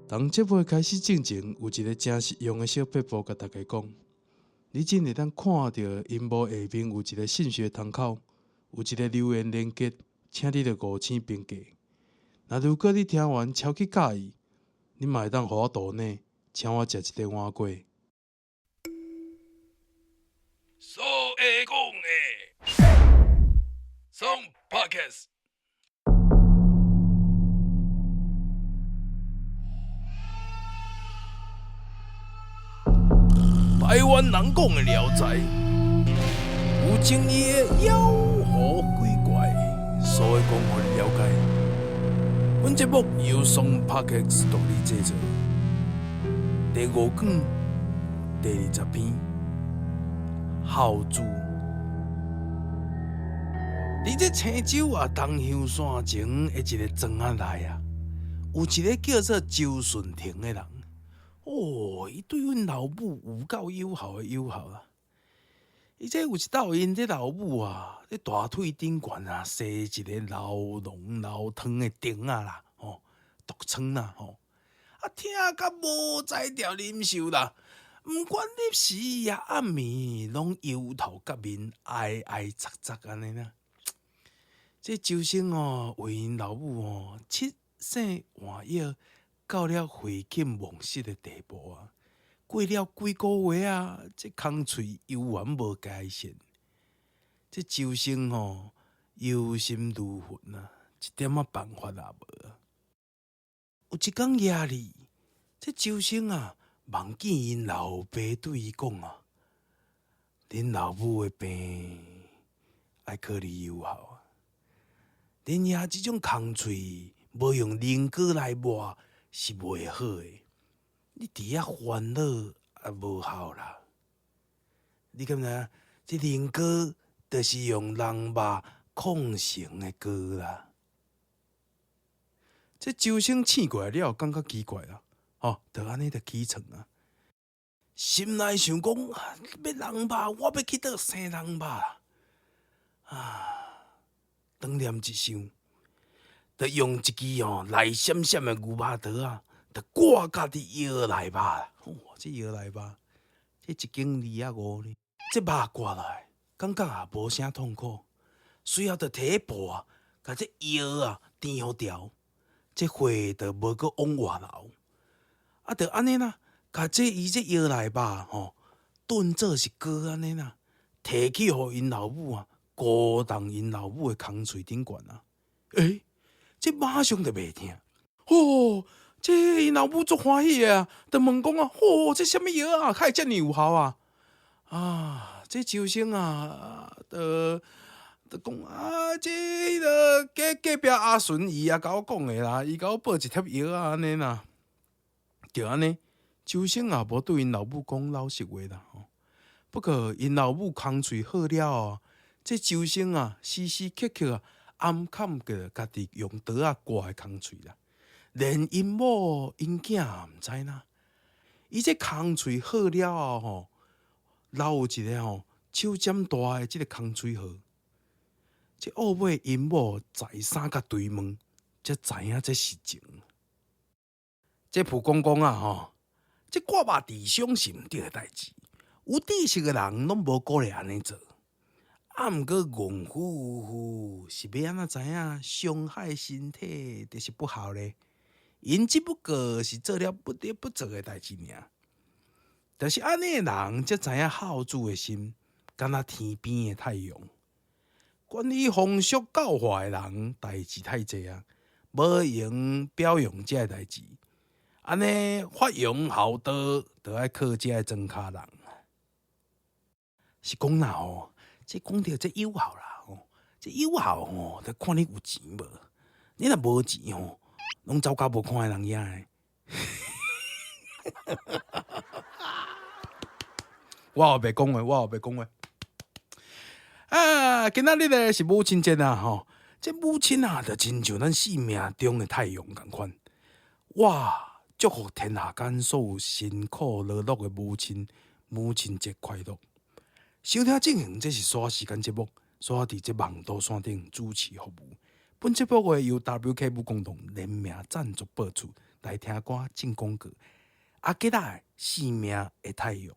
佇節目開始進前，有一个誠實用的小撇步，共大家講。你只會當看著螢幕下面有一个信息窗口，有一个留言連結，請你著五星評價。若如果你聽完超級佮意，你嘛會當予我抖內，請我食一个碗粿。所會講的，爽 Podcast。台灣人講的聊齋，有爭議的妖魔鬼怪，所以講予你了解。本節目由爽 Podcast 獨立製作。第五卷第20篇，孝子。佇這青州啊，東香山前的一个庄仔內啊，有一个叫做周順廷的人。哦，伊對阮老母有夠友好的友好啦。伊這有一道𪜶這老母啊，佇大腿頂懸啊，生一个流膿流湯的釘仔啦，吼，毒瘡啦，吼，啊，疼甲無才調忍受啦。毋管日時抑暗暝，攏憂頭結面，哀哀雜雜按呢啦。這周生哦，為𪜶老母哦，七醒換藥。到了廢寢忘食的地步啊！過了幾个月啊，這空喙猶原無改善。這周生吼，憂心如焚啊，一點仔辦法也無啊。有一工夜裡，這周生啊，夢見𪜶老爸對伊講啊：恁老母的病愛靠你有效啊！恁爺這種空喙，無用靈膏來抹是袂好的，你佇遐煩惱也無效啦。你敢知影？這靈膏就是用人肉炕成的膏啦。這周生醒過來了，感覺奇怪啦，吼，就按呢就起床啊。心內想講，欲人肉，我欲去佗生人肉啦。啊，當念一想。就用一支吼內閃閃的牛肉刀啊，就掛佮佇腰內肉。哦，這腰內肉，這一斤25呢。這肉割落來，感覺也無啥痛苦。隨後就提布啊，共這腰啊纏予牢，這血就無閣往外流。啊，就按呢啦，共這伊這腰內肉吼燉做是膏按呢啦，提去予𪜶老母啊，糊佇𪜶老母的空喙頂懸啊。欸這馬上就袂疼，吼！這𪜶老母足歡喜的啊，就問講啊，吼！這啥物藥啊，會遮爾有效啊？啊！這周生啊，就就講啊，這彼个隔隔壁阿順伊也共我講的啦，伊共我報一帖藥啊，按呢啦，就按呢，周生也無對𪜶老母講老實話啦。吼，不過𪜶老母空喙好了後，這周生啊，時時刻刻啊。暗崁著家己用刀仔割的空喙啦，連𪜶某𪜶囝也毋知啦。伊這空喙好了後吼，留有一个吼手掌大的這个空喙號。這後尾𪜶某再三共追問，才知影這實情。這蒲公公啊吼，這割肉治傷是毋對的代誌，有知識的人攏無鼓勵按呢做。啊，毋過戇呼呼是欲按怎知影傷害身體就是不好咧？𪜶只不過是做了不得不做的代誌爾。就是按呢的人才知影孝子的心，敢若天邊的太陽。關於風俗教化的人，代誌太濟啊，無閒表揚這个代誌。按呢發揚孝道，就愛靠這个莊跤人。是講啦吼。這講著這有效啦吼，這有效吼，就看你有錢無。你若無錢吼，攏走甲無看的人影的。我後白講話，我後白講話。啊，今仔日咧是母親節啊吼，這母親啊，就親像咱生命中的太陽仝款。我祝福天下間所有辛苦勞碌的母親，母親節快樂。收聽進行，這是刷時間節目，刷佇這網路山頂主持服務。本節目由 WK 武功堂聯名贊助播出，來聽歌進廣告。阿吉拉的生命的太陽。